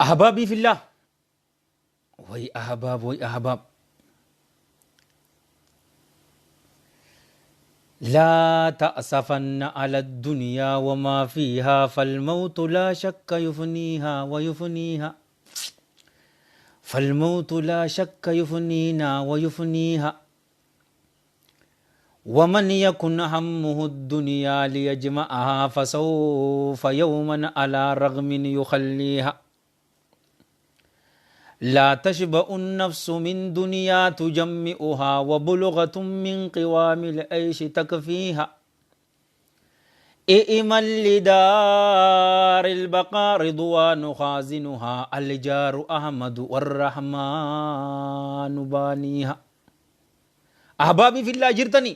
Ahbaabii fillah way ahbaab way ahbaab لا تأسفن على الدنيا وما فيها فالموت لا شك يفنيها ويفنيها فالموت لا شك يفنينا ويفنيها ومن يكن همه الدنيا ليجمعها فسوف يوما على رغم يخليها لا تشبع النفس من دنيا تجمئها وبلغة من قوام العيش تكفيها ائما لدار البقاء رضوان خازنها الجار أحمد والرحمن بانيها أحبابي في الله جرتني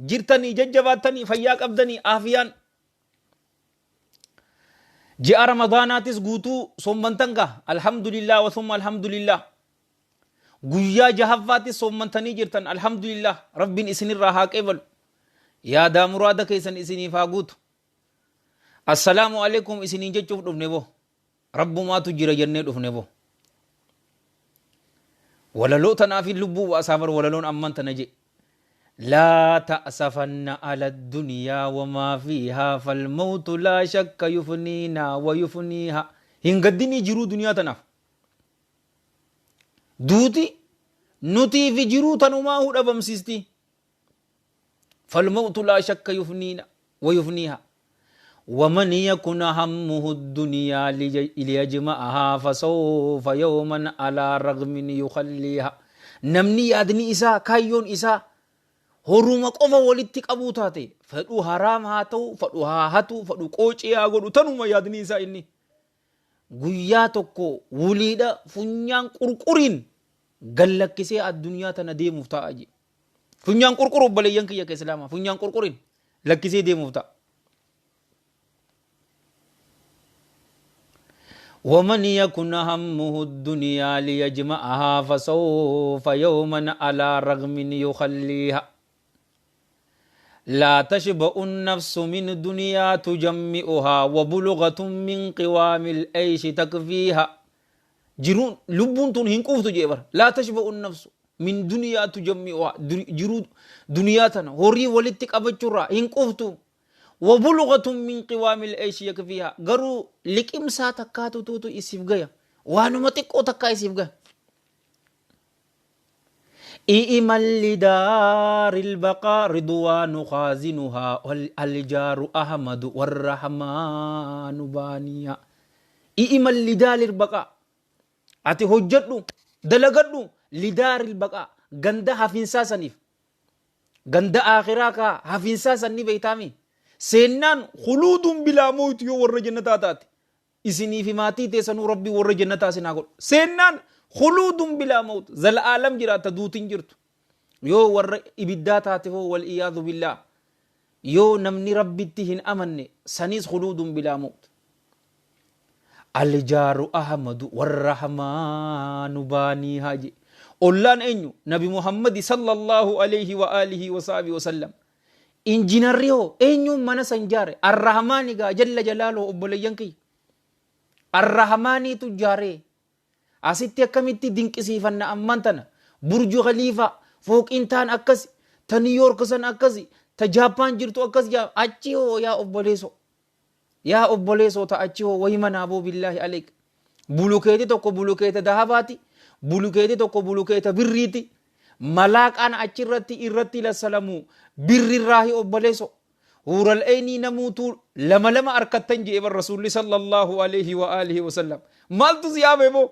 jirtanii jajjabaattanii fayyaa qabdanii aafiyaan ji'a ramadaanaatis guutuu soommantan gaa alhamdulillah wa thumma alhamdulillah guyyaa jahaffaatis soommantanii jirtan alhamdulillah rabbiin isinirraa haa qeebalu yaadaa muraada keessan isiniif haa guutu assalaamu alaikum isiniin jechuuf dhufne boo Rabbumaatu jira jennee dhufne boo. Walaloo tanaaf lubbuu baasaa bar walaloon amman tana je. Laa ta'safanna ala duniyaa wamaa fiihaa falmawtu laa shakka yufniinaa wa yufniihaa. Hin gaddinii jiruu duniyaa tanaaf. Duuti nutii fi jiruu tanumaahuu dhabamsiisti. فالموت لا شك يفنينا ويفنيها ومن يكن همه الدنيا ليجمعها فسوف يوما على رغم يخليها namni yaadni isaa kaayyoon isaa horuma qofa walitti qabuu taate fedhu haraam haa ta'u fedhu haa hatu fedhu qoocii haa godhu tanuma yaadni isaa inni guyyaa tokko wuliidha funyaan qurquriin gallakkisee addunyaa tana deemuuf ta'a jedhe Funyaan qurquru obboleeyyan kiyya ka islaamaa funyaan qurqurin lakkisee deemuuf ta'a. ومن يكن همه الدنيا ليجمعها فسوف يوما على رغم يخليها لا تشبع النفس من دنيا تجمئها وبلغة من قوام العيش تكفيها Jiruun lubbuun tun hin quuftu jee bara. Laa tashba'u nafsu min duniyaa tujammi'uhaa jiruu duniyaa tana horii walitti qabachuurraa hin quuftu. Wa bulghatun min qiwaamil ayshi yakfiihaa garuu liqimsaa takkaatu tuutu isiif gaya waanuma xiqqoo takkaa isiif gaya. I'ima lidaaril baqaa ridwaanu khaazinuhaa aljaaru ahmadu warrahmaanu baaniyaa. I'ima lidaaril baqaa ati hojjedhu dalagadhu lidaaril baqaa ganda hafinsaa saniif ganda aakhiraa kaa hafinsaa san ni beeytaami seennaan khuluudun bilaa mawti yoo warra jannataa taate isinii fi maatii teessanuu rabbii warra jannataa isin haa godhu seennaan khuluudun bilaa mawt zalaalam jiraatta duutin jirtu yoo warra ibiddaa taate hoo wal iyaadu billaa Yoo namni Rabbitti hin amanne saniis khuluudun bilaa mawt. Aljaaru Ahmadu warrahmaanu baaniihaa je. Ollaan eenyu? Nabi Muhammadi sallallahu alayhi wa alihi wa sahbihi wa sallam. Injinarri hoo eenyuun mana san jaare? Arrahmaani gaa jalla jalaaluhu obboleeyyan kiyya. Arrahmaaniitu jaaree. Asitti akkamitti dinqisiifanna ammaan tana. Burju Khaliifaa, fooqiin taan akkasi, ta New York san akkasi, ta Jaappaan jirtu akkas jaa achi hoo yaa obboleesoo. Yaa obboleesoo ta achi hoo wayi manaa boo billaahi aleek. Bulukeeti tokko bulukeeta dahabaati, bulukeeti tokko bulukeeta birriiti. Malaaqaan achirratti irratti lassalamu birrirraahi obboleesoo. Huural eynii namuutuu lama lama arkattan je'e bar rasuulli sallallahu alaihi wa alihi wa sallam. Maaltu si hafe boo?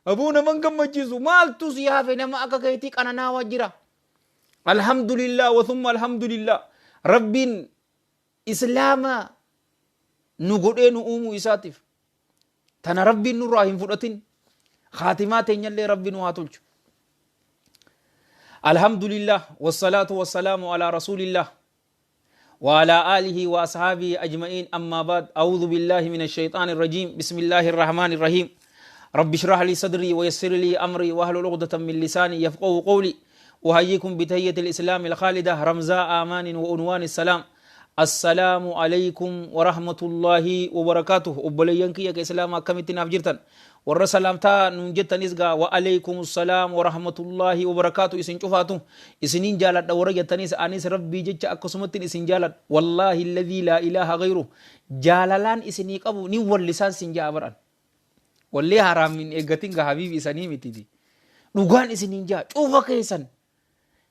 Aboo naman gammachiisu maaltu si hafe nama akka keetii qananaawaa jira. Alhamdulillah wa thumma alhamdulillah. Rabbiin islaama nu godhee nu uumuu isaatiif. Tana Rabbiin nurraa hin fudhatin. Khaatimaa teenyallee Rabbi nu haa tolchu. Alhamdulillah wassalaatu wassalaamu alaa rasuulillah. وعلى آله وأصحابه أجمعين أما بعد أعوذ بالله من الشيطان الرجيم بسم الله الرحمن الرحيم رب اشرح لي صدري ويسر لي أمري واحلل عقدة من لساني يفقهوا قولي أحييكم بتحية الإسلام الخالدة رمزاء آمان وعنوان السلام Assalaamu aleykum warahmatullaahi wabarakaatuh. Obboleeyyan kiyya ka islaama, akkamitti naaf jirtan? Warra salaamtaa nuun jettanis gaa, wa aleykum salaam warahmatullaahi wabarakaatu. Isin cufaatu isiniin jaaladha. Warra jettanis, anis Rabbii jecha akkasumattin isin jaaladha. Wallaahi alladhii laa ilaaha gayru, jaalalaan isinii qabu nin wallisaan sin ja'a baran. Wallee haraam hin eeggatin gaa habiibi, isanii mititi. Dhugaan isiniin ja'a, cufa keessan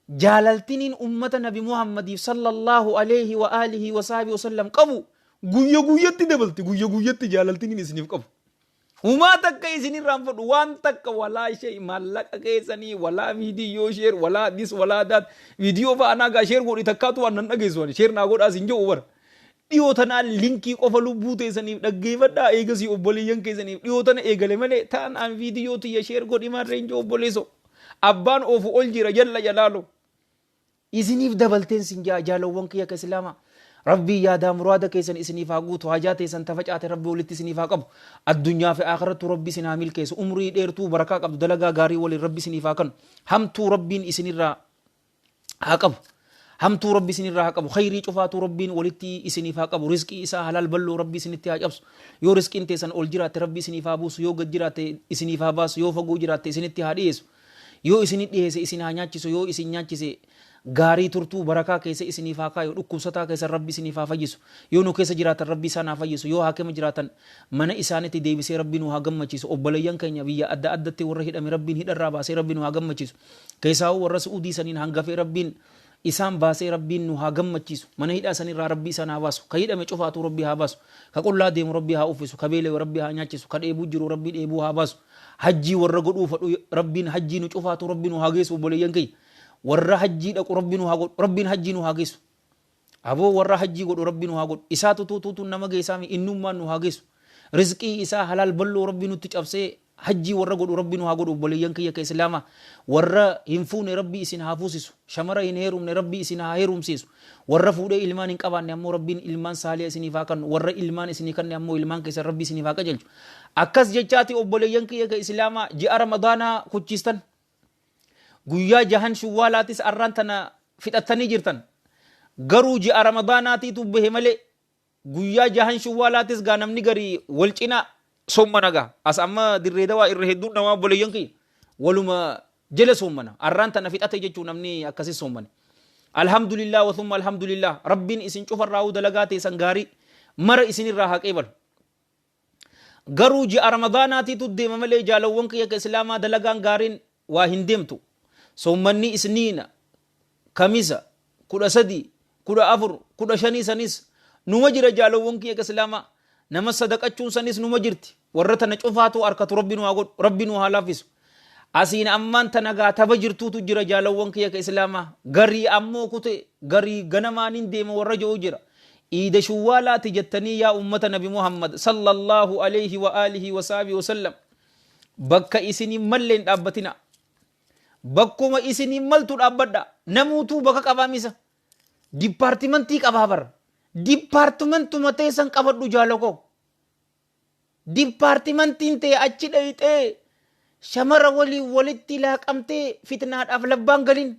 jaalaltiniin ummata Nabi Muhammadiif sallallahu alayhi wa alihi wa sahbihi wasallam qabu guyya guyyatti dabalti. Guyya guyyatti jaalaltiniin isiniif qabu. Humaa takka isinirraan fudhu, waan takka, walaa ishee maallaqa keessanii, walaa viidiyoo share, walaa this, walaa that. Viidiyoo fa'a anaa gaa share godhi takkaatu waan nan dhageessu, ani share naa godhaas hin jedhu bara. Dhiyoo tanaa linkii qofa lubbuu teessaniif dhaggeeffadhaa, eegasii obboleeyyan keessaniif dhiyoo tana eegale malee ta'an an viidiyoo tiyya share godhi maarreen jiru. Obboleessoo, abbaan oofu ol jira jalla jalaalu. Isiniif dabalteen sin jaa, jaalawwan kiyya ka islaamaa. Rabbii yaadaa muraada keessan isiniif haa guutu. Hajaa teessan tafacaate Rabbi walitti isiniif haa qabu. Addunyaa fi akhirattu Rabbi isin haa milkeessu. Umrii dheertuu barakaa qabdu dalagaa gaarii waliin Rabbi isiniif haa kanu. Hamtuu Rabbiin isinirraa haa qabu. Hamtuu Rabbi isinirraa haa qabu. Khayrii cufaatuu Rabbiin walitti isiniif haa qabu. Rizqii isaa halaal bal'oo Rabbi isinitti haa cabsu. Yoo rizqiin teessan ol jiraatte Rabbi isiniif haa buusu. Yoo gad jiraatte isiniif haa baasu. Yoo fagoo jiraatte isinitti haa dhiyeessu. Yoo isinit dhiheesse isin haa nyaachisu. Yoo isin nyaachise gaarii turtuu barakaa keessa isiniif haa kaayu. Dhukkubsataa keessan Rabbi isiniif haa fayyisu. Yoo nu keessa jiraatan Rabbi isaan haa fayyisu. Yoo haakima jiraatan mana isaanitti deebisee Rabbi nu haa gammachiisu. Obboleeyyan keenya biyya adda addatti warra hidhame Rabbiin hidharraa baasee Rabbi nu haa gammachiisu. Keessaahuu warra Su'uudii saniin hangafee Rabbiin isaan baasee Rabbiin nu haa gammachiisu. Mana hidhaa sanirraa Rabbi isaan haa baasu. Ka hidhame cufaatuu Rabbi haa baasu. Ka qullaa deemu Rabbi haa uffisu. Ka beelawe Rabbi haa nyaachisu. Ka dheebuu jiru Rabbi dheebuu haa baasu. Hajjii warra godhuu fadhu Rabbiin hajjii nu cufaatuu Rabbi nu haa geessu. Obboleeyyan kiyya, warra hajjii dhaqu Rabbi nu haa godhu. Rabbiin hajjii nu haa geessu. Aboo, warra hajjii godhu Rabbi nu haa godhu. Isaatu tuutuutuun nama geessaami, innummaan nu haa geessu. Rizqii isaa halaal bal'oo Rabbi nutti cabsee hajjii warra godhu Rabbi nu haa godhu. Obboleeyyan kiyya ka islaamaa, warra hin fuune Rabbi isin haa fuusisu. Shamara hin heerumne Rabbi isin haa heerumsiisu. Warra fuudhee ilmaan hin qabaanne ammoo Rabbiin ilmaan saaliha isiniif haa kannu. Warra ilmaan isinii kanne ammoo ilmaan keessan Rabbi isiniif haa qajeelchu. Akkas jechaati, obboleeyyan kiyya ka islaamaa, ji'a Ramadaanaa kuchiistan. Guyyaa jahan Shuwwaalaatis arraan tana fixattanii jirtan. Garuu ji'a Ramadaanaatiitu bahe malee guyyaa jahan Shuwwaalaatis gaa namni garii wal cinaa soommana gaa. As amma Dirree Dawaa irra hedduun namaa, obboleeyyan kiyya, waluma jala soommana. Arraan tana fixate jechuu namni akkasi soommane. Alhamdulillah wa thumma alhamdulillah. Rabbiin isin cufarraa'uu dalagaa teessan gaarii mara isinirraa haa qeebalu. Garuu ji'a Ramadaanaatiitu deema malee, jaalawwan kiyya ka islaamaa, dalagaan gaariin waa hin deemtu. Soommanni Isniina, Kamisa, 13, 14, 15 sanis numa jira, jaalawwan kiyya ka islaamaa. Nama sadaqachuun sanis numa jirti. Warra tana cufaatu harkatu Rabbi nu haa godhu. Rabbi nu haa laaffisu. Asiin ammaan tana gaa taba jirtuutu jira, jaalawwan kiyya ka islaamaa. Garii ammoo kute, garii ganamaan hin deema warra ji'u jira. Iida Shuwwaalaati jettanii, yaa ummata Nabi Muhammad sallallahu alayhi wa alihi wa sahbihi wa sallam, bakka isin hin malle hin dhaabbatina. Bakkuma isin hin maltu dhaabbadha. Namuutuu bakka qabaa misa. Dipaartimentii qabaa bara. Dipaartimentuma teessan qabadhu, jaalakoo. Dipaartimentiin tee achi dhayxee shamara waliin walitti laaqamtee fitnaadhaaf labbaan galin.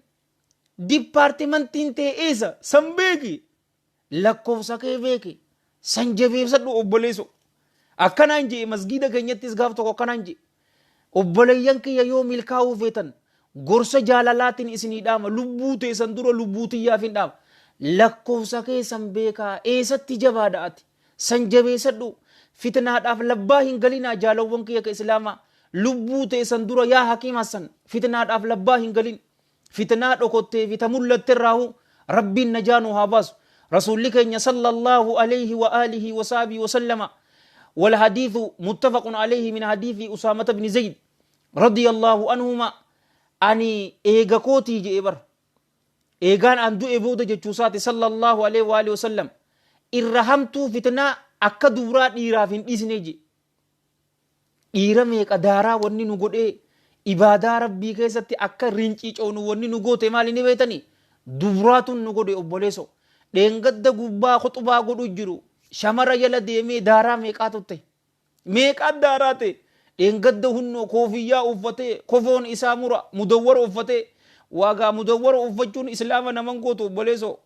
Dipaartimentiin tee eessa? San beeki. Lakkoofsa kee beeki. San jabeessadhu, obboleesso. Akkanaan je'e masgiida keenyattis gaaf tokko akkanaan je'e. Obboleeyyan kiyya, yoo milkaa'uu feetan, gorsa jaalalaatiin isinii dhaama, lubbuu teessan dura lubbuu tiyyaaf hin dhaama. Lakkoofsa keessan beekaa, eessatti jabaadha ati. San jabeessadhu. Fitnaadhaaf labbaa hin galinaa, jaalawwan kiyya ka islaamaa. Lubbuu teessan dura, yaa Hakiim Hassan, fitnaadhaaf labbaa hin galin. Fitnaa dhokottee fi ta mul'atte irraahu Rabbiin najaa nu haa baasu. Rasuulli keenya sallallahu alayhi wa alihi wa sahbihi wa sallama, wal hadiithu muttafaqun alayhi min hadiithi Usaamata ibn Zayd radiyallahu anhuma, ani eega kootii je'e bar, eegaan an du'e booda jechuu isaati sallallahu alayhi wa alihi wa sallam, irra hamtuu fitnaa akka dubraa dhiiraaf hin dhiisne je'e. Dhiira meeqa daaraa wanni nu godhee, ibaadaa Rabbii keessatti akka rincicoonu wanni nu goote maali ni beektanii? Dubraatun nu godhe, obboleeso. Dheengadda gubbaa khuxbaa godhu jiru shamara jala deemee daaraa meeqaa tutte. Meeqaa daaraa ta'e. Dheengadda hunnoo koofiyyaa uffatee kofoon isaa mura mudawwara uffatee, waagaa mudawwara uffachuun islaama naman gootu, obboleeso.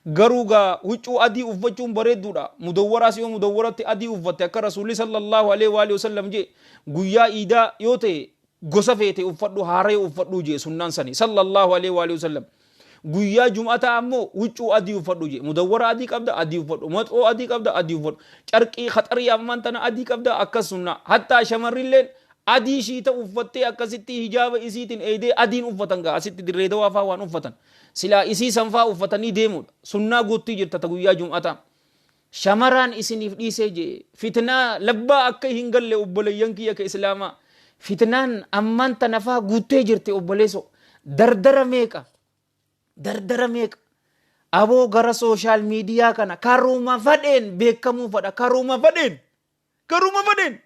Garuu gaa huccuu adii uffachuun bareedduudha. Mudawwaraas yoo mudawwaratti adii uffatte akka Rasuulli sallallahu alaihi wa alihi wasallam jee guyyaa iidaa yoo ta'e gosa feete uffadhu, haaraya uffadhu jee sunnaan sani sallallahu alaihi wa alihi wasallam. Guyyaa jum'ataa ammoo huccuu adii uffadhu jee. Mudawwara adii qabda, adii uffadhu. Maxoo adii qabda, adii uffadhu. Carqii khaxarii ammaan tana adii qabda, akkas sunnaa. Hattaa shamarrilleen adii shiita uffattee akkasitti hijaaba isiitiin eeydee adiin uffatan gaa asitti Dirree Dawaa faa waan uffatan. Silaa isii san faa uffatanii deemuudha. Sunnaa guuttii jirta ta guyyaa jum'ataa. Shamaraan isiniif dhiisee jee. Fitnaa labbaa akka hin galle obboleeyyan kiyya ka islaamaa. Fitnaan ammaan tana faa guuttee jirti obboleeso. Dardara meeqa? Dardara meeqa? Aboo gara sooshaal miidiyaa kana karuma fadheen beekamuu fadha. Karuma fadheen. Garuma fadheen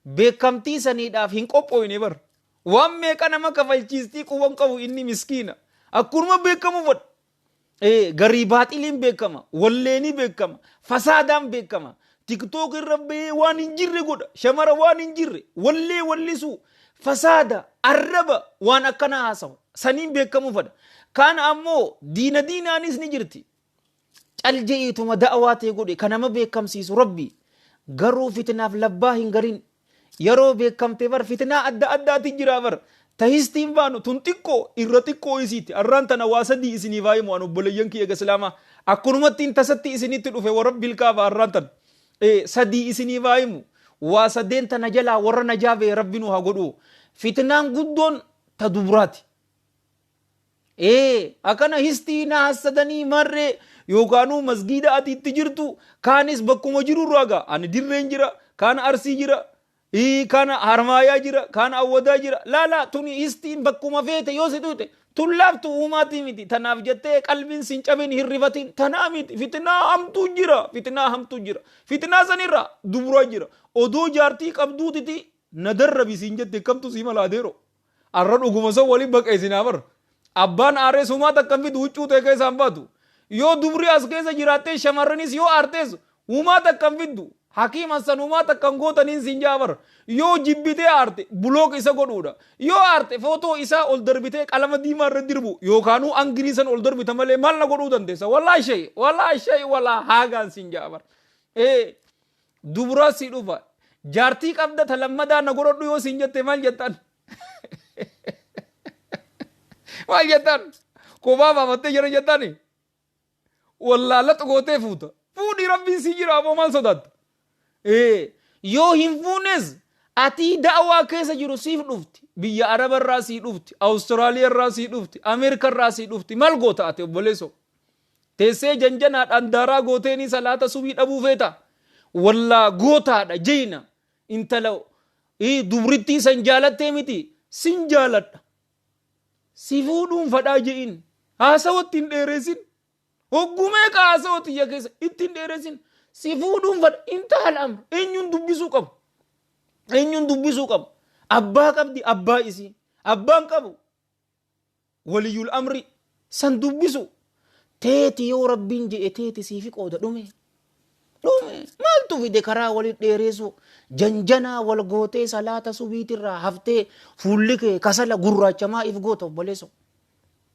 beekamtii saniidhaaf hin qophooyne bar. Waan meeqa nama kafalchiistii quban qabu inni miskiina. Akkunuma beekamu fadha. Garii baaxiliin beekama, walleenii beekama, fasaadaan beekama. Tiktook irra bahee waan hin jirre godha. Shamara waan hin jirre, wallee wallisuu, fasaada, arraba waan akkanaa haasawa. Saniin beekamuu fadha. Kaan ammoo diina diinaanis ni jirti. Cal je'iituma da'awaa tee godhe ka nama beekamsiisu Rabbi. Garuu fitnaaf labbaa hin galin. Yeroo beekamte bar fitnaa adda addaati jira bar. Ta histiin baanu tun xiqqoo irra xiqqoo isiiti. Arraan tana waa sadii isiniif haa himu an obboleeyyan kiyya islaamaa. Akkunumatti hin tasatti isinitti dhufe wa Rabbil kaaba arraan tana. Sadii isiniif haa himu. Waa sadeen tana jalaa warra najaa ba'e Rabbi nu haa godhu. Fitnaan guddoon ta dubraati. Ee akkana histii na hassadanii marree yookaanuu masgiida ati itti jirtu kaanis bakkuma jirurraa gaa ani Dirreen jira, kaan Arsii jira, kaan Harmaayaa jira, kaan Awwadaa jira. Laalaa tuni histiin bakkuma feete yoo si tuqxe tun laaftu uumaatii miti. Tanaaf jettee qalbiin sin cabin, hin rifatin. Tanaa miti, fitnaa hamtuu jira, fitnaa hamtuu jira. Fitnaa sanirraa dubraa jira. Odoo jaartii qabduutiti na darrabi siin jette kamtu sii mala adeero? Arra dhuguma san wali baqeessinaa bar. Abbaan aaree sumaa takka hin fidu, huccuu tee keessaa hin baatu. Yoo dubri as keessa jiraattee shamarranis yoo aartees humaa takka hin fiddu. Hakiim Hassan humaa takka hin gootaniin siin ja'a bar. Yoo jibbitee aarte block isa godhuudha. Yoo aarte footoo isaa ol darbitee qalama diimaa irra dirbu yookaanuu angirii san ol darbita malee maal na godhuu dandeessa? Walaa shay, walaa shay, walaa haagaan siin ja'a bar. Ee Dubraa sii dhufa. Jaartii qabda ta lammadaa na godhadhu yoo siin jette maal jettan? Maal jettan? Kophaa baafattee jira jettani? Wallaala gootee fuuta. Fuudhi, Rabbiin sii jira aboo, maal sodaatta? Ee yoo hin fuunes atii da'waa keessa jiru siif dhufti. Biyya Araba irraa sii dhufti. Awustiraaliyaa irraa sii dhufti. Ameerika irraa sii dhufti. Maal goota ati obboleessoo? Teessee janjanaadhaan daaraa gooteenii salaata subii dhabuu feeta? Wallaa gootaadha jeyna intala dubrittii san jaalattee miti, sin jaaladha. Si fuudhuun fadhaa je'in. Haasawa itti hin dheeressin. Hogguu meeqa haasawa tiyya keessa itti hin dheeressin. Si fuudhuun fadha. Intaha al-amr. Eenyuun dubbisuu qabu? Eenyuun dubbisuu qabu? Abbaa qabdi, abbaa isii. Abbaan qabu, waliyyul amri san dubbisu. Teeti yoo Rabbiin je'e teeti siifi qooda. Dhume dhume, maaltu fide karaa walit dheereessu? Janjanaa wal gootee salaata subiitirraa haftee fuulli kee kasala gurraacha maa if goota obboleesso?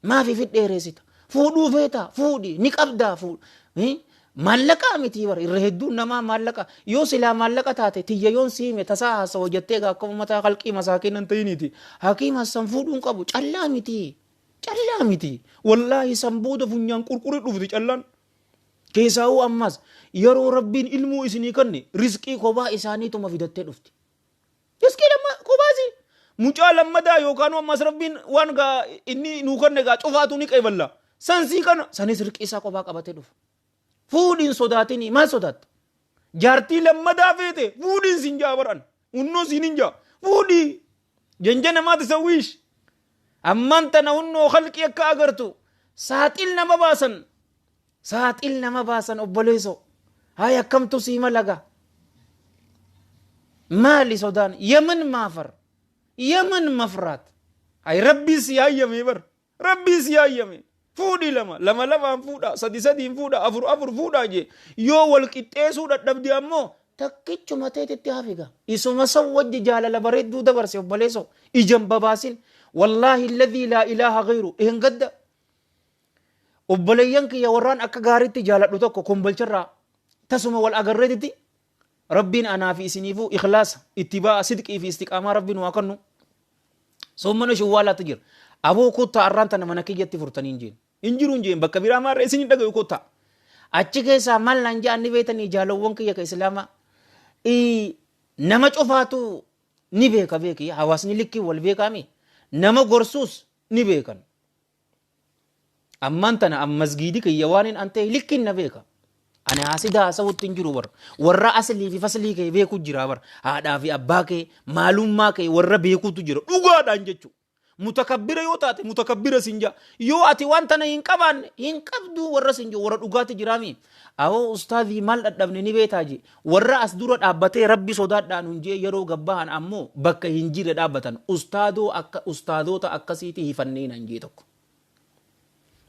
Maaf ifit dheereessita? Fuudhuu feetaa fuudhi, ni qabdaa fuudhi. Maallaqaa miti bara, irra hedduun namaa maallaqa. Yoo silaa maallaqa taate tiyya yoon si hime tasaa haasawa jettee egaa akka uummataa kalqii masaakiin hin ta'iniiti. Hakiim Hassan fuudhuun qabu callaa miti. Callaa miti. Wallaahi san booda funyaan qurquri dhufti callaan. Keessaa'uu ammas yeroo Rabbiin ilmuu isinii kanne rizqii kophaa isaaniituma fidattee dhufti. Rizqii lamma kophaa isii. Mucaa lammadaa yookaan ammas Rabbiin waan gaa inni nuu kanne gaa cufaatu ni qeeballa. San sii kana sanis rizqii isaa kophaa qabatee dhufa. Fuudhiin sodaatinii, maal sodaatta? Jaartii lammadaa feete fuudhiin siin jaa baran. Hunnoo siin hin jaa. Fuudhii. Janjana maati sawwiish. Ammaan tana hunnoo halqii akka agartu saaxil nama baasan. Saaxil nama baasan obboleessoo. Hayi akkamtu sii malaga. Maali sodaan? Yemen maafar. Yemen mafraat. Hayi Rabbiin sii hayyamee bar. Rabbiin sii hayyame. Fuudhi, lama lama lamaan fuudha, sadi sadiin fuudha, afur afur fuudhaa jee. Yoo wal qixxeessuu dadhabde ammoo takkichuma teetitti hafiga. Isuma san wajji jaalala bareedduu dabarse obboleessoo. Ijan babaasin. Wallaahi alladhii laa ilaaha ghayru. Dheengadda. Obboleeyyan kiyya warraan akka gaariitti jaaladhu tokko Kombolcharraa tasuma wal agarreetitti, Rabbiin anaa fi isiniifuu ikhlaasa, ittibaa'a sidqii fi istiqaamaa Rabbiin waa kennu. Soommana Shawwaalaatti jira. Aboo kottaa, arraan tana mana kiyyatti furtanii hin jeen. Hin jiru hin jeen, bakka biraa maarree isin hin dhagayu, kottaa. Achi keessaa maal naan ja'an ni beektanii, jaalawwan kiyya ka Islaamaa? Nama cufaatu ni beeka, beeki, hawaasni likkii wal beekaami. Nama gorsuus ni beekan. Ammaan tana an masgiidi kiyya waan hin an ta'e likkiin na beeka. Ani haasida haasawutti hin jiru bar. Warra aslii fi faslii kee beeku jira bar. Haadhaa fi abbaa kee, maalummaa kee warra beekutu jira. Dhugaadhaan jechuudha. Mutakabbira yoo taate mutakabbira sin jaa. Yoo ati waan tana hin qabaanne hin qabdu warra sin jiru, warra dhugaatti jiraami. Awoo ustaazii, maal dhadhabne ni beetaa jee. Warra as dura dhaabbatee Rabbi sodaadhaa nun jee, yeroo gabbahan ammoo bakka hin jirre dhaabbatan. Ustaadoo akka ustaadoota akkasiiti hifannee nan jee tokko.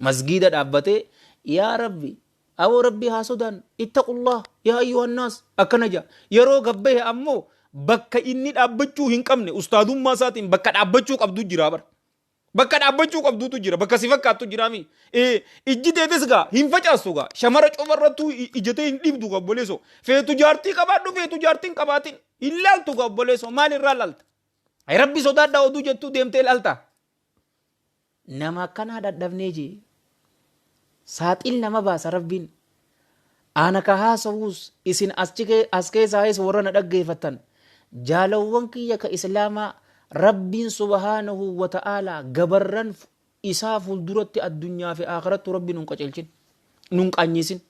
Masgiida dhaabbatee, yaa Rabbi, awoo Rabbi haa sodaan, ittaqullah yaa ayyuhannaas akkana jaa. Yeroo gabbahe ammoo bakka inni dhaabbachuu hin qabne, ustaadummaa isaatiin bakka dhaabbachuu qabdu jira bara. Bakka dhaabbachuu qabduutu jira. Bakka si fakkaattu jiraami. Ijji teetis gaa hin facaastu gaa. Shamara cufarrattuu ijatee hin dhiibdu gaa, obboleessoo. Feetu jaartii qabaadhu, feetu jaartii hin qabaatin. Hin laaltu gaa, obboleessoo. Maal irraa laalta? Ay, Rabbi sodaadhaa oduu jettuu deemtee laalta. Nama akkanaa dhadhabnee jee. Saaxil nama baasa Rabbiin. Ana ka haasawuus isin as keessaayis warra na dhaggeeffattan. Jaalawwan kiyya ka Islaamaa, Rabbiin subhaanahu wa ta'aalaa gabarran isaa fuulduratti addunyaa fi akhirattu Rabbi nun qaceelchin. Nun qaanyeessin.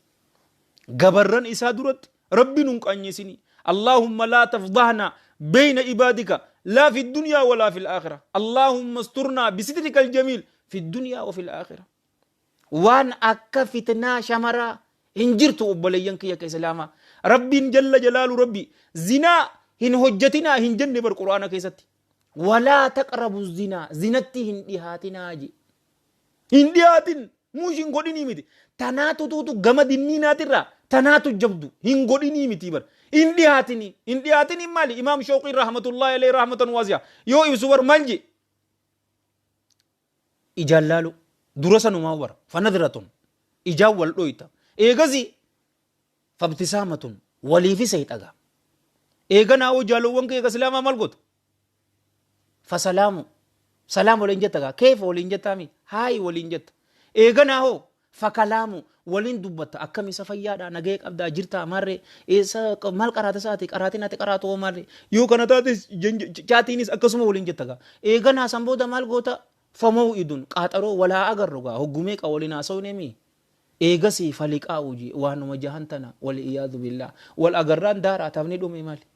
Gabarran isaa duratti Rabbi nun qaanyeessini. Allahumma laa tafdahna bayna ibaadika laa fi dunyaa walaa fil aakhira. Allahumma asturnaa bisitrika aljamiil fi dunyaa wa fil aakhira. Waan akka fitnaa shamaraa hin jirtu, obboleeyyan kiyya ka Islaamaa. Rabbiin jalla jalaalu Rabbi zinaa hin hojjetinaa hin jenne bar Qur'aana keessatti. Walaa taqrabu zinaa, zinatti hin dhihaatinaa je. Hin dhihaatin, muush hin godhinii miti. Tanaatu tuutu gama dinniinaatirraa tanaatu jabdu hin godhinii miti bar. Hin dhihaatinii. Hin dhihaatiniin maali? Imaam Shawqiin rahmatullahi alayhi rahmatan waasi'a. Yoo ibsu bar maal je? Ijaan laalu dura sanumaa bara fanadratun, ijaan wal dhoyta, eegasi fabtisaamatun, waliifi seexaga, eeganaa hoo jaalowwan kee ka Islaamaa maal goota? Fasalaamu, salaam waliin jetta gaa, keefa waliin jettaami, haayi waliin jetta, eeganaa hoo fakalaamu, waliin dubbatta, akkam isa fayyaadha, nagaya qabdaa, jirtaa, maarree, eessa, maal qaraata isaati, qaraatiin ati qaraatu hoo maarree, yoo kana taates chaatiinis akkasuma waliin jetta gaa, eeganaa san booda maal goota? Famaw'idun, qaaxaroo wal haa agarru gaa, hoggumee qa waliin haasawneemi, eegasii faliqaa'u jee, waanuma jahan tana, wal iyaadu billaah, wal agarraan daaraa, taphni dhume maali?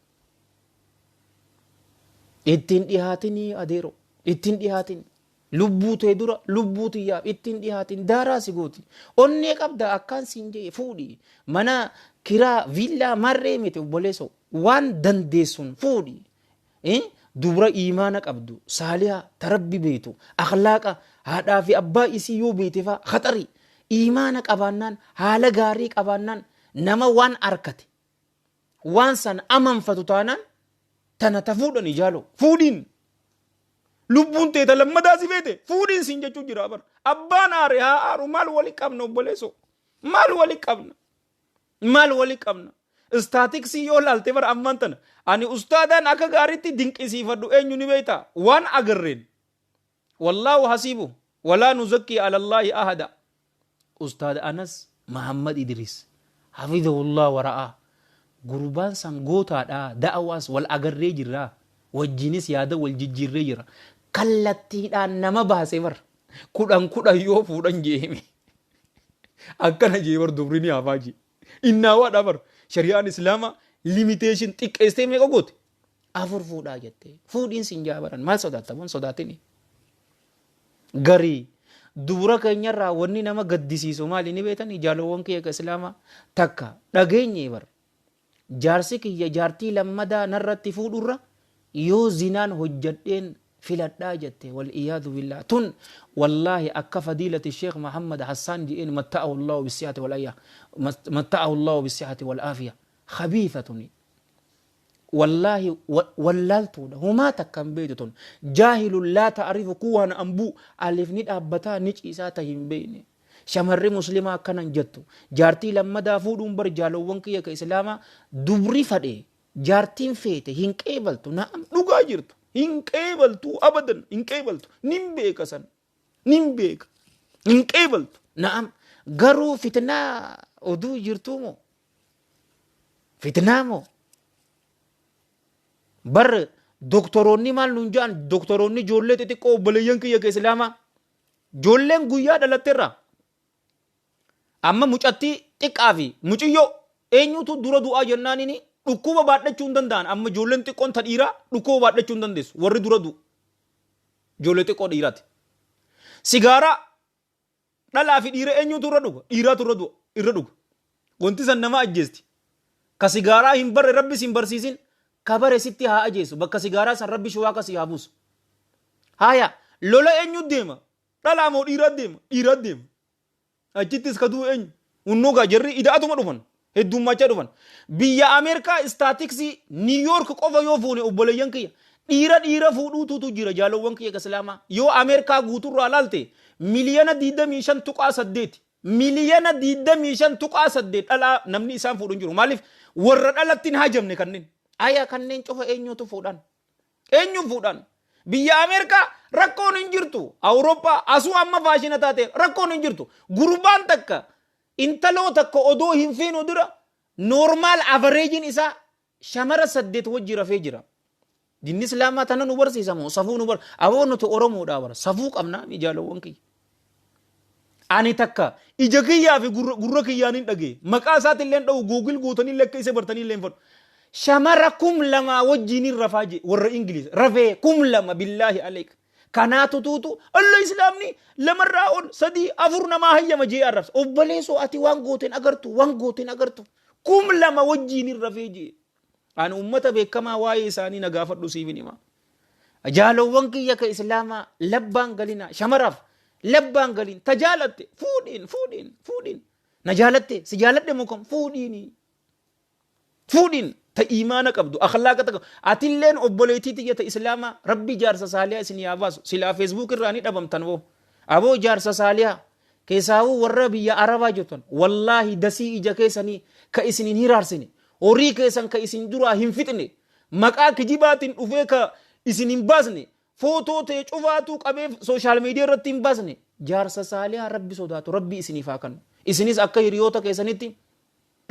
Ittiin dhihaatinii adeero, ittiin dhihaatin. Lubbuu tee dura lubbuu tiyyaaf ittiin dhihaatin, daaraa si gooti. Onnee qabda akkaan siin jee, fuudhi. Mana kiraa viillaa marree miti, obboleessoo, waan dandeessuun fuudhi. Dubra iimaana qabdu, saaliha, ta Rabbi beektu, akhlaaqa haadhaa fi abbaa isii yoo beekte faa khaxari. Iimaana qabaannaan, haala gaarii qabaannaan, nama waan arkate waan san amanfatu taanaan tana ta fuudhani jaaloo fuudhiin. Lubbuun tee ta lammadaa si feete fuudhiin siin jechuu jira bar. Abbaan aare haa aaru, maal wali qabna, obboleessoo? Maal wali qabna? Maal wali qabna? Istaatiksii yoo laalte bara ammaan tana ani ustaadaan akka gaariitti dinqisiifadhu eenyu ni beektaa? Waan agarreen. Wallaahu hasiibu walaa nuzakkii alallaahi ahada. Ustaad Anas Mahammad Idris hafidhahullah wara'aa, gurbaan san gootaadha, da'awaas wal agarree jirra, wajjinis yaada wal jijjiirree jira, kallattiidhaan nama baase bar, 10 10 yoo fuudhan jeeme akkana jee bar, dubri ni hafaa jee, innaawaadha bar. Shari'aan Islaamaa limitation xiqqeessitee meeqa goote? Afur fuudhaa jette, fuudhiin sin jaa baran, maal sodaatta? Bon sodaatini. Garii dubra keenyarraa wanni nama gaddisiisu maali ni beetanii, jaalowwan kiyya ka Islaamaa? Takka dhageenye bar, jaarsi kiyya jaartii lammadaa narratti fuudhurra yoo zinaan hojjadheen filadhaa jette, wal iyaadu billah. Tun wallaahi akka fadiilati Sheekh Muhammad Hassaan je'een, matta'ahu Allahu bisihati wal ayya, matta'ahu Allahu bisihati wal aafiya, khabiithatuni, wallaahi wallaaltuudha, humaa takka hin beektu tun, jaahilun laa ta'rifu kuwaan ambuu alif ni dhaabbataa ni ciisaa ta hin beekne. Shamarri muslimaa akkana hin jettu. Jaartii lammadaa fuudhuun bar jaalowwan kiyya ka islaamaa dubri fadhe jaartiin feete hin qeebaltu. Na'am dhugaa jirtu. Hin qeebaltu abadan hin qeebaltu. Nin beeka san. Nin beeka. Hin qeebaltu. Na'am garuu fitnaa oduu jirtuu moo? Fitnaa moo? Bar doktoroonni maal nuun ja'an doktoroonni ijoollee xixiqqoo obboleeyyan kiyya ka islaamaa ijoolleen guyyaa dhalatterraa amma mucattii xiqqaa fi muciyyoo eenyutu dura du'aa jennaanini dhukkuba baadhachuu hin danda'an amma ijoolleen xiqqoon ta dhiiraa dhukkuba baadhachuu hin dandeessu warri dura du'u ijoollee xiqqoo dhiiraati. Sigaaraa Dhalaa fi dhiira eenyutu irra dhuga? Dhiiraatu irra du'a, irra dhuga. Wanti san nama ajjeesti. Ka sigaaraa hin barre Rabbi sin barsiisin, ka bare sitti haa ajeessu. Bakka sigaaraa san Rabbi shuwaaka si haa buusu. Haaya, lola eenyu deema? Dhalaa moo dhiiraa deema? Dhiiraa deema. Achittis ka du'u eenyu? Hunnoo gaa jarri ida'atuma dhufan. Heddummaachaa dhufan. Biyya Ameerikaa istaatiksii Niw Yoork qofa yoo fuune obboleeyyan kiyya dhiira dhiira fuudhuututu jira jaalowwan kiyya islaamaa. Yoo Ameerikaa guuturraa laalte miliyana 25.8 miliyana 25.8 dhalaa namni isaan fuudhu hin jiru. Maaliif warra dhalatti hin hajamne kanneen. Aya kanneen cufa eenyutu fuudhan? Eenyuun fuudhan? Biyya Ameerikaa rakkoon hin jirtu. Awurooppaa asuu amma faashina taate rakkoon hin jirtu. Gurbaan takka Intaloo takka odoo hin feenu dura normal average isaa shamara 8 wajji rafee jira. Dinni islaamaa tana nu barsiisa moo safuu nu bar aboo nuti Oromoodhaa bara safuu qabnaa mi jaalawwan kiyya. Ani takka ija kiyyaa fi gurra, gurra kiyyaan hin dhagee maqaa isaati illee dha'u Google gootanii illee akka isa bartanii illee hin fadhu. Shamara 2000 wajjiin hin rafaa jee warra Ingiliz rafee 2000 billaahi aleek. Kanaa tutuutu alla islaamni lamarraa ol sadii afur namaa hayyama jee arrabsa. Obboleessoo ati waan gooteen agartu waan gooteen agartu 2000 wajjiin hin rafee jee. Ani ummata beekamaa waa'ee isaanii na gaafadhu siif hin hima. Jaalowwan kiyya ka islaamaa labbaan galina shamaraaf labbaan galin ta jaalatte fuudhiin fuudhiin fuudhiin na jaalatte si jaaladhe moo kam fuudhiini. Fuudhiin ta iimaana qabdu akhlaaqa ta qabdu atilleen obboleettii tiyya ta islaamaa rabbi jaarsa saaliyaa isin yaa baasu silaa feesbuuk irraa ni dhabamtan boo aboo jaarsa saaliyaa keessaawuu warra biyya arabaa jirtan wallaahi dasii ija keessanii ka isin hin hiraarsine horii keessan ka isin duraa hin fixne maqaa kijibaatiin dhufee ka isin hin baasne footoo tee cufaatuu qabee sooshaal miidiyaa irratti hin baasne jaarsa saaliyaa rabbi sodaatu rabbi isiniif haa kennu isinis akka hiriyoota keessanitti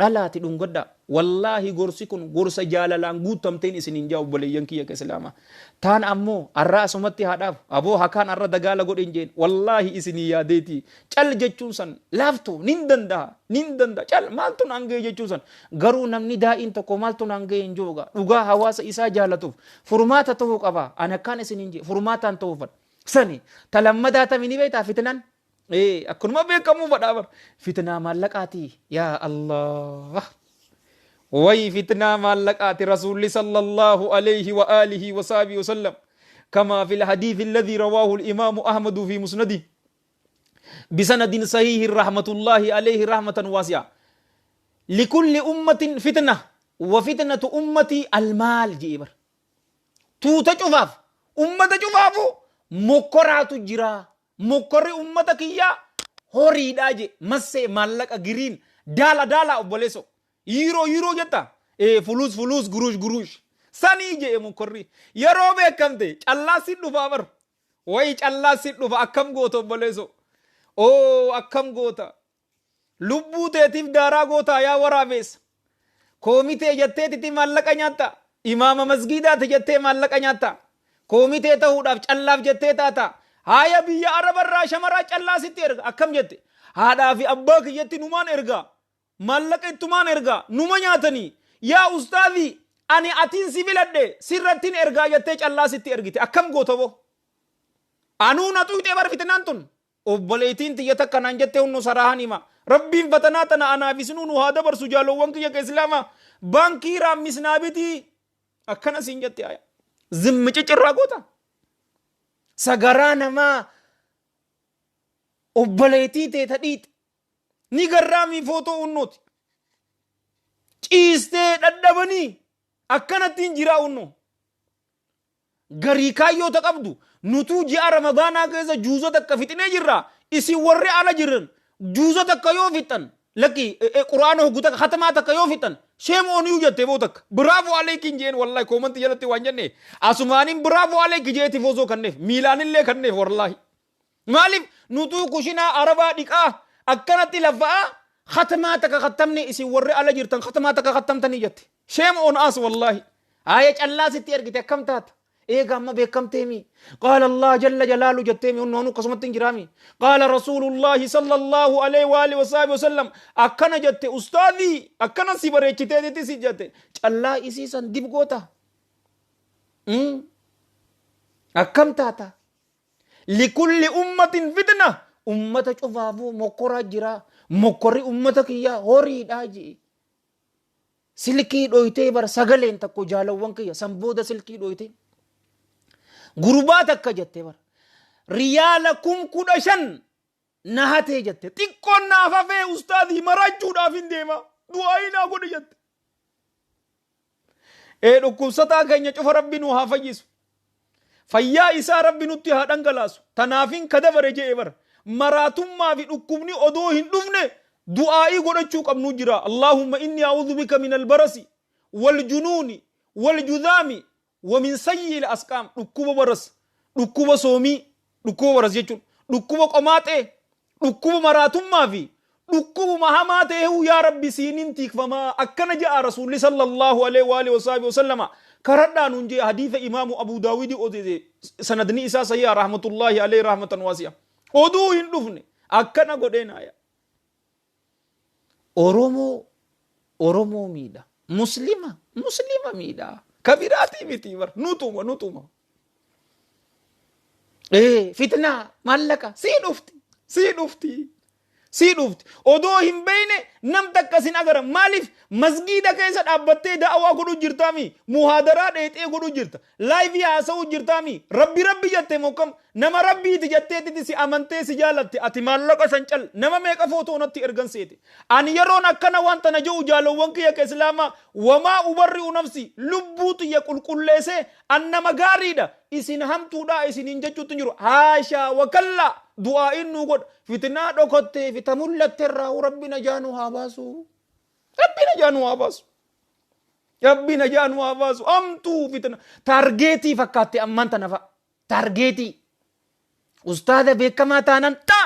Dhalaati dhungadhaa. Wallaahi gorsi kun gorsa jaalalaan guuttamteen isiniin jaa obboleeyyan kiyya ka islaamaa. Taan ammoo arra asumatti haa dhaabu. Aboo hakaan arra dagaala godhe hin jeen. Wallaahi isinii yaadeeti. Cal jechuun san laaftu nin dandaha nin dandaha cal maaltu naan ga'e jechuun san. Garuu namni daa'iin tokko maaltu naan ga'e hin jiru gaa. Dhugaa hawaasa isaa jaalatuuf furmaata ta'uu qaba. Ani akkaan isiniin jee furmaataan ta'uu fadha. Sani ta lammadaa tami ni beektaa fitnaan. Ee akkanuma beekamuu fadhaa bar. Fitnaa maallaqaati yaa Allah. Way fitnaa maallaqaati Rasuulli sallallahu alayhi wa alihi wa sahbihi wa sallam. كما في الحديث الذي رواه الإمام أحمد في مسنده بسند صحيح رحمة الله عليه رحمة واسعة لكل أمة فتنة وفتنة أمتي المال جيبر tuuta cufaaf ummata cufaafu mokkoraatu jira Mokkorri ummata kiyyaa horiidhaa je massee maallaqa giriin daala daala obboleesso yiiroo yiiroo jetta ee fuluus fuluus guruush guruush sanii je'e mokkorri yeroo beekamte callaa si dhufaa bar wayi callaa si dhufa akkam goota obboleesso oo akkam goota Lubbuu teetiif daaraa gootaa yaa waraabeessa. Koomitee jetteetiti maallaqa nyaatta. Imaama masgiidaati jettee maallaqa nyaatta. Koomitee tahuudhaaf callaaf jettee taata. Haaya biyya Arabarraa shamaraa callaa sitti erga. Akkam jette? Haadhaa fi abbaa kiyyatti numaan ergaa. Maallaqa ittumaan ergaa. Numa nyaatanii. Yaa ustaazii ani atiin si filadhe sirrattin ergaa jettee callaa sitti ergite. Akkam goota boo? Anuu na xuyxee bar fitnaan tun. Obboleeytiin tiyya takka naan jette hunno saraahan hima. Rabbiin fatanaa tana anaaf isinuu nu haa dabarsu jaalowwan kiyya ka islaamaa. Baankii raammis naa bitii. Akkana siin jette aya. Zimmi cicirraa goota. Sagaraa namaa obboleeytii tee ta dhiixe. Ni garraamii footoo hunnooti. Ciistee dhadhabanii akkanattiin jiraa hunnoo. Garii kaayyoo ta qabdu nutuu ji'a ramadaanaa keessa juuza takka fixinee jirra isin warri ala jiran Juuza takka yoo fixxan lakki quraana hoggu takka khatamaa takka yoo fixxan shame on you jette boo takka. Bravo alayki jeen wallahi koomanti jalatti waan jenne asumaanin bravo alayki jee tifoozoo kanneef miilaanillee kanneef wallahi. Maaliif nutuu kushinaa arabaa dhiqaa akkanatti lafa'aa khatamaa takka khattamne isin warri ala jirtan khatamaa takka khattamtanii jette. Shame on us wallahi. Haaya callaa sitti ergite akkam taata? Eega amma beekamteemi. Qaala Allah jalla jalaalu jetteemi hunnoonu akkasumatti hin jiraami. Qaala Rasuulullaahi sallallahu alaihi wa alihi wa sahbihi wasallam akkana jette ustaadii akkana si bareechiteetitti si jette callaa isii san dib goota. Akkam taata? Likulli ummatin fitna ummata cufaafuu mokkoraa jira. Mokkorri ummata kiyyaa horiidhaa ji'i. Silkii dhoytee bar sagaleen takko jaalawwan kiyya san booda silkii dhoytee. Gurbaa takka jette bar. Riyaala 15,000 na hatee jette. Xiqqoon naaf hafee ustaadii marachuudhaaf hin deema. Du'aayii naa godhi jette. Ee dhukkubsataa keenya cufa rabbi nu haa fayyisu. Fayyaa isaa rabbi nutti haa dhangalaasu. Tanaafin ka dabare je'e bar. Maraatummaa fi dhukkubni odoo hin dhufne du'aa'ii godhachuu qabnu jira. Allaahumma inni a'uudhu bika min albarasi wal junuuni wal judaami wa min sayyi'il asqaam. Dhukkuba baras, dhukkuba soomii, dhukkuba baras jechuun dhukkuba qomaaxee, dhukkuba maraatummaa fi dhukkubuma hamaa ta'eehu yaa rabbi siinin tiikfamaa akkana je'a rasuulli sallallahu alaihi wa alihi wasaabi wasallama karadhaa nuun jee hadiisa imaamu abu daawidi odeese sanadni isaa sahiha rahmatullahi alaihi rahmatan waasi'a oduu hin dhufne akkana godheen haya Oromoo Oromoo miidha muslima muslima miidha kabiraatii miti bar nutuma nutuma Ee fitnaa maallaqa sii dhufti sii dhufti sii dhufti odoo hin beeyne nam takka sin agara maaliif masgiida keessa dhaabbattee da'awaa godhu jirtaami muhaadaraa dheexee godhu jirta laayivii haasa'uu jirtaami rabbi rabbi jette mokkam nama rabbiiti jetteetiti si amantee si jaalatte ati maallaqa san cal nama meeqa footoo natti ergan seete ani yeroon akkana waan tana je'u jaalowwan kiyya ka islaamaa wamaa ubarri'u nafsi lubbuu tiyya qulqulleessee An nama gaariidha, isin hamtuudha isiniin jechuutti hin jiru. Haashaa wa kallaa du'aa'iin nuu godha. Fitnaa dhokottee fi ta mul'atte irraa Rabbi najaa nu haa baasu. Rabbi najaa nu haa baasu. Rabbi najaa nu haa baasu. Hamtuu fitna. Taargeetii fakkaatte ammaan tana fa'a. Taargeetii. Ustaada beekamaa taanan xaa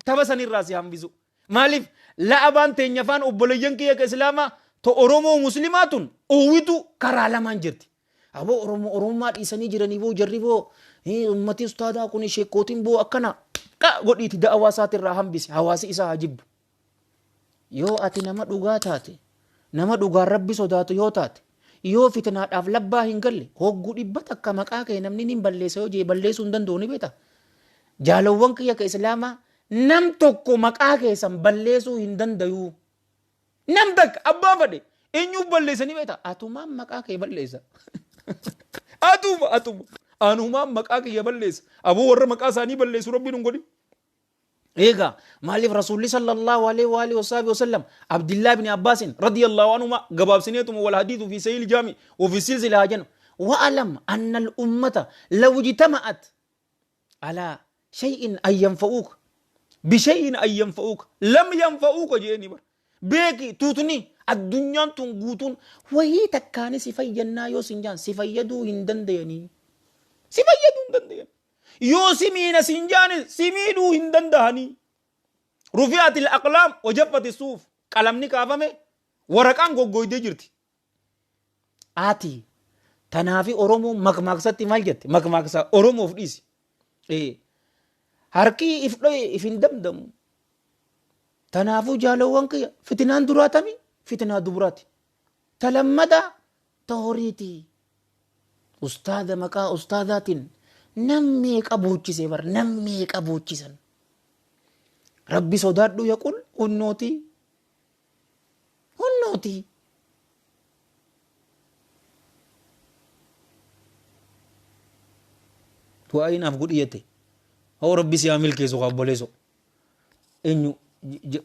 taba sanirraa si hambisu. Maaliif la'abaan teenya faan obboleeyyan kiyya ka islaamaa to Oromoo muslimaa tun oowwitu karaa lamaan jirti. Aboo Oromoo Oromummaa dhiisanii jiranii boo jarri boo ummati ustaadaa kun sheekkootiin boo akkana qa godhiiti da'awaa isaatirraa hambisi hawaasi isaa haa jibbu. Yoo ati nama dhugaa taate nama dhugaan rabbi sodaatu yoo taate yoo fitnaadhaaf labbaa hin galle hogguu 100 maqaa kee namni ni balleessa yoo jee balleessuu hin danda'u ni beekta. Jaalawwan kiyya ka islaamaa Nam tokko maqaa keessan balleesuu hin dandayuu. Nam takka abbaa fadhe eenyuuf balleessanii beekta? Atumaan maqaa kee balleessa. Atuma atuma anumaan maqaa kiyya balleessa. Aboo warra maqaa isaanii balleessu rabbiin hin godhin. Eegaa maaliif rasuulli sallallahu alaihi wa alihi wasaabi wasallam Abdullah ibn Abbaasin radiyallahu anhuma gabaabsineetuma wal hadiithu fi sahih jaami wa fi silsila haa jennu. Wa'alam anna al ummata law ijtama'at alaa shay'in an yanfa'uuka bishay'in an yanfa'uuka lam yanfa'uuka jeeni bar beeki tuutni addunyaan tun guutuun wahii takkaani si fayyannaa yoo sin jaan si fayyaduu hin dandayanii si fayyaduu hin dandayan yoo si miina sin jaani si miidhuu hin dandahanii rufi'atil aqlaam wajaffati suuf qalamni kaafame waraqaan goggoydee jirti Ati tanaafi Oromoon makmaaksatti maal jette? Makmaaksa Oromoof dhiisi. Ee, harki if dhoye if hin damdamu. Tanaafuu jaalawwan kiyya fitinaan duraa tami? Fitinaa duburaati. Ta lammataa ta horiiti. Ustaada maqaa ustaadaatiin nam meeqa boochise bar nam meeqa boochisan. Rabbi sodaadhu yaqul hunnootii. Hunnooti. Du'aa'ii naaf godhi jette. Hoo rabbi si haa milkeessu kaa obboleesso. Eenyu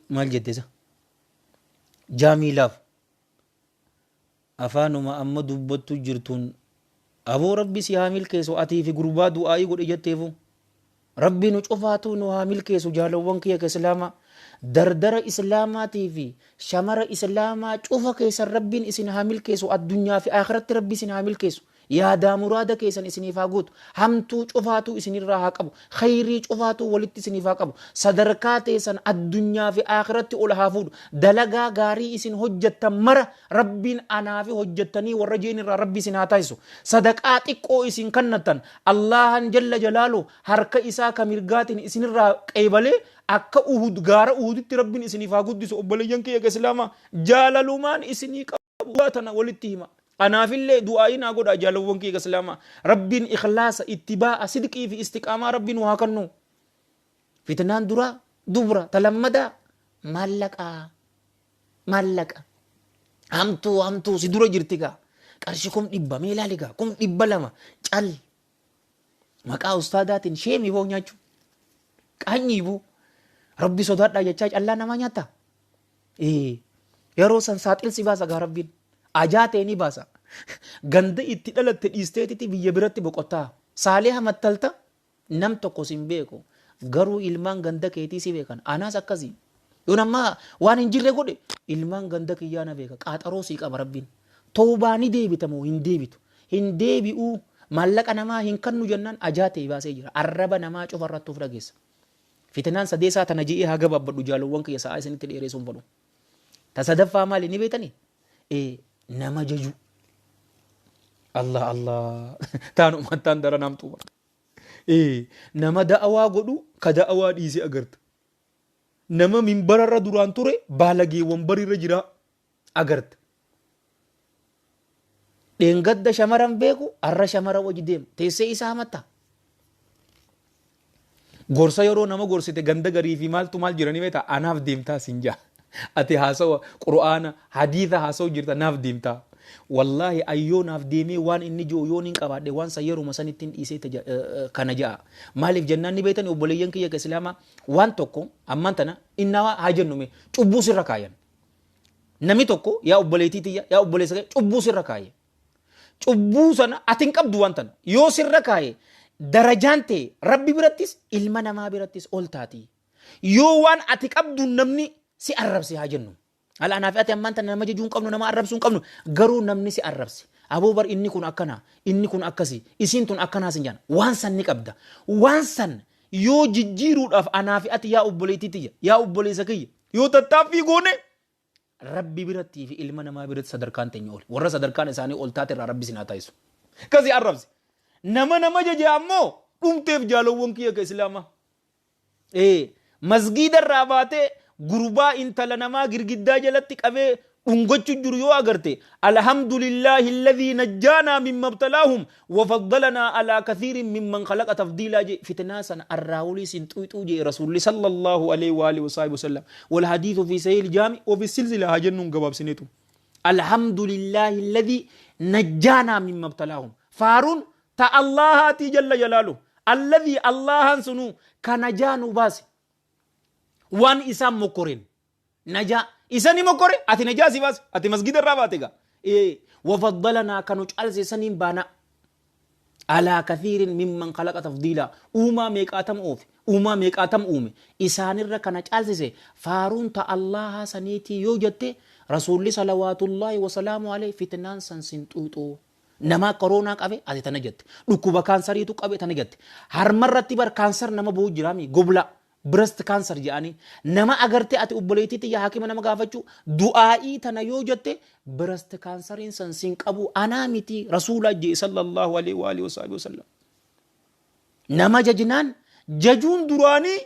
maal jette isa? Jaamiilaaf. Afaanuma amma dubbattu jirtuun aboo rabbi si haa milkeessu atii fi gurbaa du'aa'ii godhi jetteefu. Rabbi nu cufaatuu nu haa milkeessu jaalawwan kiyya ka islaamaa. Dardara Islaamaatii fi shamara Islaamaa cufa keessan Rabbiin isin haa milkeessu, addunyaa fi akhiratti Rabbi isin haa milkeessu. Yaadaa muraada keessan isiniif haa guutu. Hamtuu cufaatuu isinirraa haa qabu. Khayrii cufaatuu walitti isiniif haa qabu. Sadarkaa teessan addunyaa fi akhiratti ol haa fuudhu. Dalagaa gaarii isin hojjettan mara Rabbiin anaafi hojjettanii warra jeen irraa Rabbi isin haa taasisu. Sadaqaa xiqqoo isin kannattan Allaahan jalla jalaalu harka isaa ka mirgaatiin isinirraa qeebalee akka Uhud, gaara Uhuditti Rabbiin isiniif haa guddisu. Obboleeyyan kiyya ka Islaamaa, jaalalumaan isinii qabu tana walitti hima. Anaafillee du'aa'ii naa godhaa, jaalawwan kiyya ka Islaamaa. Rabbiin ikhlaasa, ittibaa'a, sidqii fi istiqaamaa Rabbi nu haa kennu. Fitnaan duraa dubra, ta lammadaa maallaqaa. Maallaqa. Hamtuu hamtuu si dura jirti gaa. Qarshii 100,000 mee ilaali gaa, 200,000 cal. Maqaa ustaadaatiin sheemii boo nyaachuu. Qaanyii boo. Rabbi sodaadhaa jechaa callaa namaa nyaata. Ee, yeroo san saaxil si baasa gaa Rabbiin. Ajaa ta'e ni baasa. Ganda itti dhalatte dhiisteetiti biyya biratti boqottaa. Saalee hamattalta, nam tokko sin beeku. Garuu ilmaan ganda keetii si beekan. Anaas akkasii. Yoon amma waan hin jirre godhe, ilmaan ganda kiyyaa na beeka. Qaaxaroo sii qaba Rabbiin. Tawbaa ni deebita moo hin deebitu? Hin deebi'uu, maallaqa namaa hin kannu jennaan ajaa ta'e baasee jira. Arraba namaa cufa irratti of dhageessa. Fitnaan sadeesaa tana je'ee haa gabaabbadhu, jaalowwan kiyya, sa'aa isinitti dheereessuun fedhu. Ta sadaffaa maali ni beektanii? Ee, nama jajuu. Allah Allah, taan uummattaan daran hamtuu bara. Ee, nama da'awaa godhu ka da'awaa dhiisee agarta. Nama minbararra duraan ture baalagee wanbarirra jira agarta. Dheengadda shamaran beeku har'a shamara wajji deema. Teessee isaa hamatta. Gorsa yeroo nama gorsite ganda garii fi maaltu maal jiranii beektaa, anaaf deemtaa sin jaa. Ati haasawa Qur'aana, hadiisa haasawu jirta, naaf deemtaa. Wallaahi ayyoo naaf deemee waan inni ji'u yoon hin qabaadhe, waan san yeruma sanitti hin dhiisee kana ja'a. Maaliif jennaan ni beektani, obboleeyyan kiyya ka Islaamaa, waan tokko ammaan tana innaa haa jennu mee cubbuu sirra kaayan. Namni tokko, yaa obboleettii tiyya, yaa obboleessa kiyya, cubbuu sirra kaaye. Cubbuu sana ati hin qabdu, waan tana. Yoo sirra kaaye, darajaan ta'e Rabbi birattis ilma namaa birattis ol taati. Yoo waan ati qabdu namni si arrabse haa jennu. Ala anaaf ati ammaan tana nama jajuu hin qabnu, nama arrabsuu hin qabnu, garuu namni si arrabse. Aboo bar inni kun akkana, inni kun akkasi, isiin tun akkanaa sin jedhan. Waan san ni qabda. Waan san yoo jijjiiruudhaaf anaa fi ati, yaa obboleettii tiyya, yaa obboleessa kiyya, yoo tattaaffii goone, Rabbi birattii fi ilma namaa biratti sadarkaan teenya ol. Warra sadarkaan isaanii ol taate irraa Rabbi isin haa taasisu. Kasi arrabse. Nama nama jaje ammoo dhumteef, jaalowwan kiyya ka Islaamaa. Ee, masgiida irraa baatee gurbaa intala namaa girgiddaa jalatti qabee dhungachu jiru yoo agarte, alhamdulillaahi alladhii najjaanaa mimma ibtalaahum wa faddalanaa alaa kathiirin mimman khalaqa tafdiilaa jee, fitnaa sana arraa olii sin xuyxuu jee Rasuulli sallallahu alaihi wa alihi wa sahbihi wasallam. Wal hadiithu fi sahih jaami wa fi silsila haa jennuun gabaabsineetu. Alhamdulillaahi alladhii najjaanaa mimma ibtalaahum, faaruun ta Allaahaatii jalla jalaaluhu, alladhii Allaahaan sunuu ka najaa nu baase waan isaan mokkoreen. Najaa isani mokkore, ati najaa si baase, ati masgida irraa baate gaa. Ee, wafaddalanaa ka nu caalse saniin baanaa, alaa kathiirin mimman khalaqa tafdiilaa, uumaa meeqaatam oofe, uumaa meeqaatam uume, isaanirra kana caalsise, faaruun ta Allaahaa saniitii yoo jette, Rasuulli salawaatullaahi wasalaamu alayhi, fitnaan san sin xuyxuu. Namaa koroonaa qabe ati tana jette, dhukkuba kaansariitu qabe tana jette, harmarratti bar kaansar nama bu'u jiraami, gobla breast cancer jedhanii nama agarte, ati obboleettii tiyya hakima nama gaafachuu, du'aa'ii tana yoo jette breast canceriin san sin qabu, anaa miti Rasuulaa jee sallallahu alaihi wa alihi wasallam. Nama jajnaan, jajuun duraanii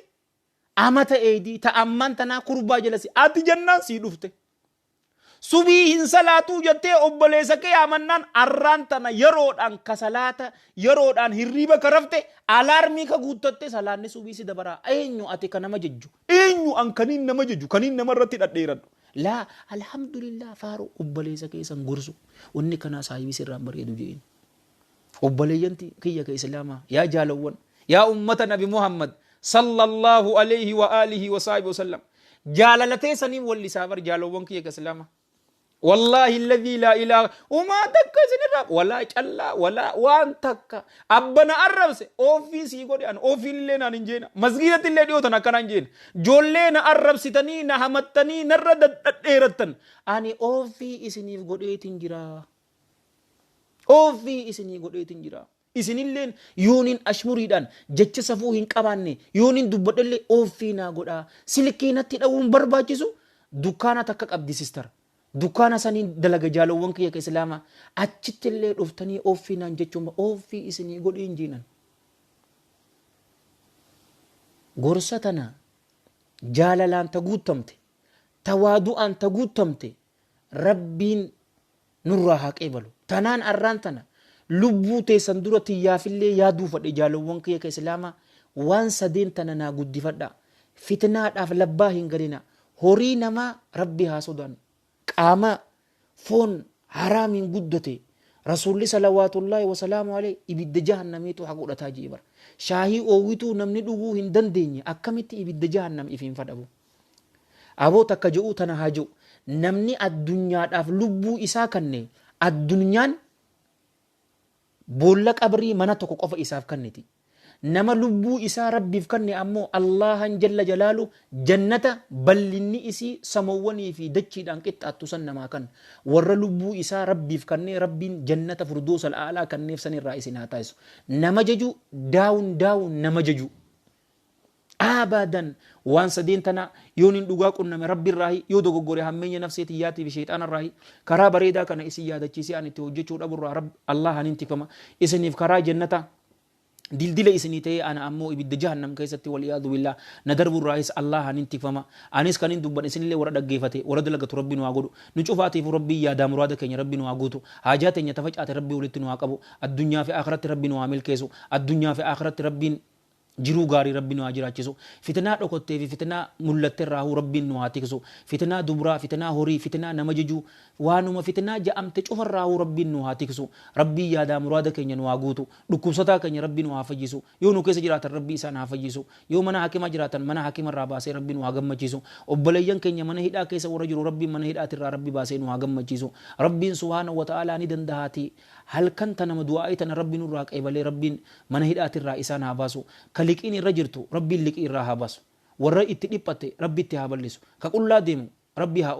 amata eedii ta ammaan tanaa kurbaa jala si ati jennaan sii dhufte. Subii hin salaatuu jettee obboleessa kee amannaan, arraan tana yeroodhaan ka salaata, yeroodhaan hirriiba ka rafte, alaarmii ka guuttatte, salaanni subii si dabaraa. Eenyu ati ka nama jejju? Eenyu an kaniin nama jejju, kaniin nama irratti dhadheeradhu? Laa, alhamdulillah, faaru obboleessa kee san gorsu, wanni kanaa saahibii sirraan bareedu jeen. Obboleeyyan kiyya ka Islaamaa, yaa jaalawwan, yaa ummata Nabi Muhammad sallallahu alayhi wa alihi wa sahbihi wasallam, jaalala teessaniin wallisaa bar, jaalawwan kiyya ka Islaamaa. Wallaahi alladhii laa ilaaha umaa takka isinirraa walaa callaa walaa waan takka abba na arrabse ofii sii godhe an ofiin illee naan hin jeena masgiidatti illee dhiyootan akkana hin jeena joollee na arrabsitanii na hamattanii narra dadhadheerattan ani ofii isiniif godheetin jira ofii isinii godheetin jira. Isinilleen yoonin ashmuriidhaan jecha safuu hin qabaanne yoonin dubbadhellee offii naa godhaa. Silkii natti dhawuun barbaachisu dukkaana takka qabdi sister. Dukkaana saniin dalaga jaalowwan kiyya ka islaamaa. Achittillee dhuftanii offii naan jechuun offii isinii godhiin jiinan. Gorsa tana jaalalaan ta guuttamte, tawaadu'aan ta guuttamte Rabbiin nurraa haa qeebalu. Tanaan arraan tana lubbuu teessan dura tiyyaafillee yaaduu fadhe jaalowwan kiyya ka islaamaa waan sadeen tana naa guddifadhaa. Fitnaadhaaf labbaa hin galinaa. Horii namaa Rabbi haa sodaannu. Qaama foon haraamiin guddate Rasuulli salawaatullaahi wasalaamu alayhi ibidda jahannamiitu haqa godhataa jee bara. Shaahii oowwituu namni dhuguu hin dandeenye akkamitti ibidda jahannam ifiin fadhabu? Aboo takka je'uu tana haa je'u. Namni addunyaadhaaf lubbuu isaa kanne addunyaan boolla qabrii mana tokko qofa isaaf kanniti. Nama lubbuu isaa Rabbiif kanne ammoo Allaahan jalla jalaalu jannata ballinni isii samoowwanii fi dachiidhaan qixxaattu san namaa kanna. Warra lubbuu isaa Rabbiif kannee Rabbiin jannata furdoosal a'laa kanneef san irraa isin haa taasisu. Nama jaju down down nama jaju. Abadan waan sadeen tana yoonin dhugaa qunname Rabbi irraahi yoo dogoggore hammeenya nafsee tiyyaatii fi sheyxaana irraahi karaa bareedaa kana isin yaadachiisee an itti hojjechuu dhaburraa Rabb Allaahan hin tikfama isiniif karaa jannata dildila isinii ta'ee ana ammoo ibidda jahannam keessatti wal iyaadu billaah na darburraahis Allaahan hin tikfama anis kanin dubban isinillee warra dhaggeefate warra dalagatu Rabbi nu haa godhu nu cufaatiifu Rabbiin yaadaa muraada keenya Rabbi nu haa guutu haajaa teenya ta facaate Rabbi walitti nu haa qabu addunyaa fi aakhiratti Rabbi nu haa milkeessu addunyaa fi aakhiratti Rabbiin Jiruu gaarii Rabbi nu haa jiraachisu. Fitnaa dhokottee fi fitnaa mullatte irraahuu Rabbiin nu haa tiksu. Fitnaa dubraa, fitnaa horii, fitnaa nama jejuu, waanuma fitnaa ja'amte cufa irraahuu Rabbiin nu haa tiksu. Rabbiin yaadaa muraada keenya nu haa guutu. Dhukkubsataa keenya Rabbi nu haa fayyisu. Yoo nu keessa jiraatan Rabbi isaan haa fayyisu. Yoo mana hakimaa jiraatan mana hakima irraa baasee Rabbi nu haa gammachiisu. Obboleeyyan keenya mana hidhaa keessa warra jiru Rabbiin mana hidhaatirraa Rabbi baasee nu haa gammachiisu. Rabbiin subhaanahu wa ta'aalaa ni dandahaatii halkan tanama du'aa'ii tana Rabbi nurraa qeebalee Rabbiin mana hidhaatirraa isaan haa baasu. Ka liqiin irra jirtu Rabbiin liqii irraa haa baasu. Warra itti dhiphatte Rabbi itti haa bal'isu. Ka qullaa deemu Rabbi haa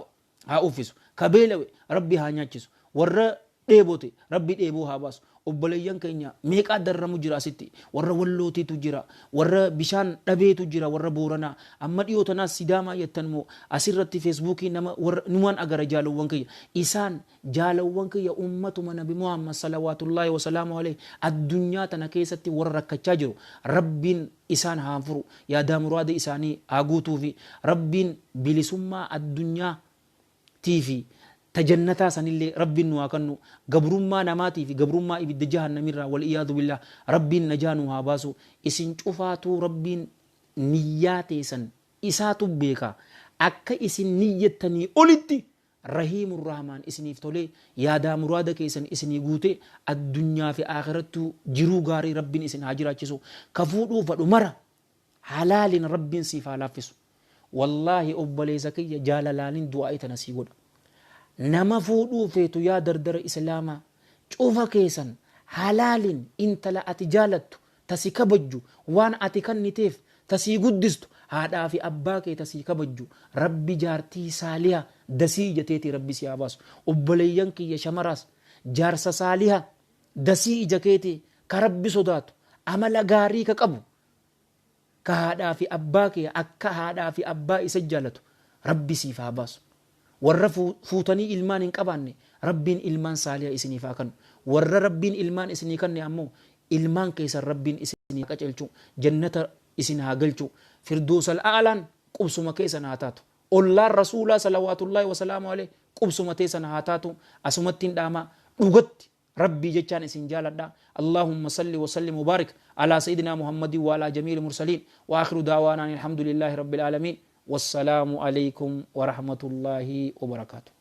haa uffisu. Ka beelawe Rabbi haa nyaachisu. Warra dheebote Rabbi dheebuu haa baasu. Obboleeyyan keenya meeqaa dararamu jira asitti. Warra Wallootiitu jira. Warra bishaan dhabeetu jira warra Booranaa. Amma dhiyoo tanaas Sidaamaa jettan moo asirratti feesbuukii nama warra numaan agara jaalowwan kiyya. Isaan Jaalawwan kiyya ummatuma nabi Muhammad salawaatullaahi wasalaamu aleyh addunyaa tana keessatti warra rakkachaa jiru Rabbiin isaan haa furu yaadaa muraada isaanii haa guutuufi Rabbiin bilisummaa addunyaa tii fi ta jannataa sanillee Rabbiin nu haa kannu gabrummaa namaatii fi gabrummaa ibidda jahannamirraa wal iyaadu billaah Rabbiin najaa nu haa baasu isin cufaatuu Rabbiin niyyaa teessan isaatu beeka akka isin niyyattanii olitti Rahiimur Rahmaan isiniif tolee yaadaa muraada keessan isinii guutee addunyaa fi aakhirattuu jiruu gaarii Rabbiin isin haa jiraachisu ka fuudhuu fadhu mara halaalin Rabbiin siif haa laaffisu wallaahi obboleessa kiyya jaalalaanin du'aa'ii tana sii godha nama fuudhuu feetu yaa dardara islaamaa cufa keessan halaalin intala ati jaalattu ta si kabajju waan ati kanniteef ta sii guddistu haadhaa fi abbaa kee ta sii kabajju rabbi jaartii saaliha dasii ija teetii rabbi si haa baasu obboleeyyan kiyya shamaraas jaarsa saaliha dasii ija keetii ka rabbi sodaatu amala gaarii ka qabu ka haadhaa fi abbaa kee akka haadhaa fi abbaa isa jaalatu rabbi siif haa baasu warra fuutanii ilmaan hin qabaanne rabbiin ilmaan saaliha isiniif haa kannu warra rabbiin ilmaan isinii kanne ammoo ilmaan keessan rabbiin isin haa qacelchu jannata isin haa galchu firdoosal a'laan qubsuma keessan haa taatu ollaan rasuulaa salawaatullaahi wasalaamu alayhi qubsuma teessan haa taatu asumattiin dhaamaa dhugatti Rabbii jechaan isin jaaladha Allahumma salli wa sallim wa barik ala sayyidina Muhammadin wa ala jamiil mursaliin wa akhiru da'waana anil hamdulillahi rabbil aalamiin wassalaamu alaykum wa rahmatullahi wa barakaatuh.